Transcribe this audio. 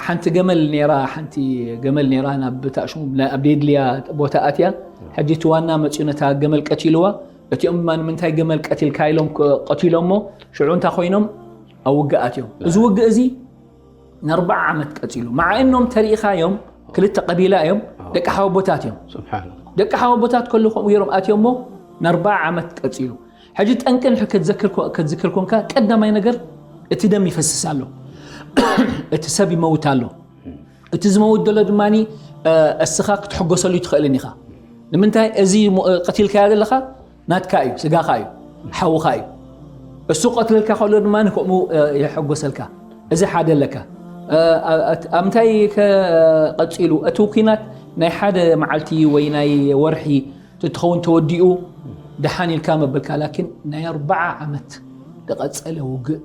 ሓንቲ ገመል ነራ ሓንቲ ገመል ነራ ናብ ብታሽሙ ኣብ ደድልያ ቦታ ኣትያ። ሕጂ እቲ ዋና መፅኡ ነታ ገመል ቀቲልዋ። እቲኦም ድማ ንምንታይ ገመል ቀቲልካ ኢሎም ቀቲሎሞ ሽዑ እንታይ ኮይኖም ኣብ ውግእ ኣትዮም። እዚ ውግእ እዚ ንኣርባዓ ዓመት ቀፂሉ። መዓ እኖም ተሪኢኻዮም ክልተ ቀቢላ እዮም፣ ደቂ ሓወቦታት እዮም። ስብሓን ደቂ ሓወቦታት ከሉ ከምኡ ገይሮም ኣትዮም እሞ ንኣርባዓ ዓመት ቀፂሉ። ሕጂ ጠንቂ እንድሕር ክትዝክር ኮንካ ቀዳማይ ነገር እቲ ደም ይፈስስ ኣሎ፣ እቲ ሰብ ይመውት ኣሎ። እቲ ዝመውት ዘሎ ድማ እስኻ ክትሕጎሰሉ ይትኽእልን ኢኻ። ንምንታይ እዚ ቀቲልካያ ዘለኻ ናትካ እዩ፣ ስጋኻ እዩ፣ ሓውኻ እዩ። እሱ ቀትለልካ ከሎ ድማ ከምኡ የሐጎሰልካ። እዚ ሓደ ኣለካ። ኣብ እንታይ ቀፂሉ እቲ ኩናት ናይ ሓደ መዓልቲ ወይ ናይ ወርሒ ትትኸውን ተወዲኡ ደሓን ኢልካ መበልካ ላኪን ናይ ኣርባዓ ዓመት ዝቐፀለ ውግእ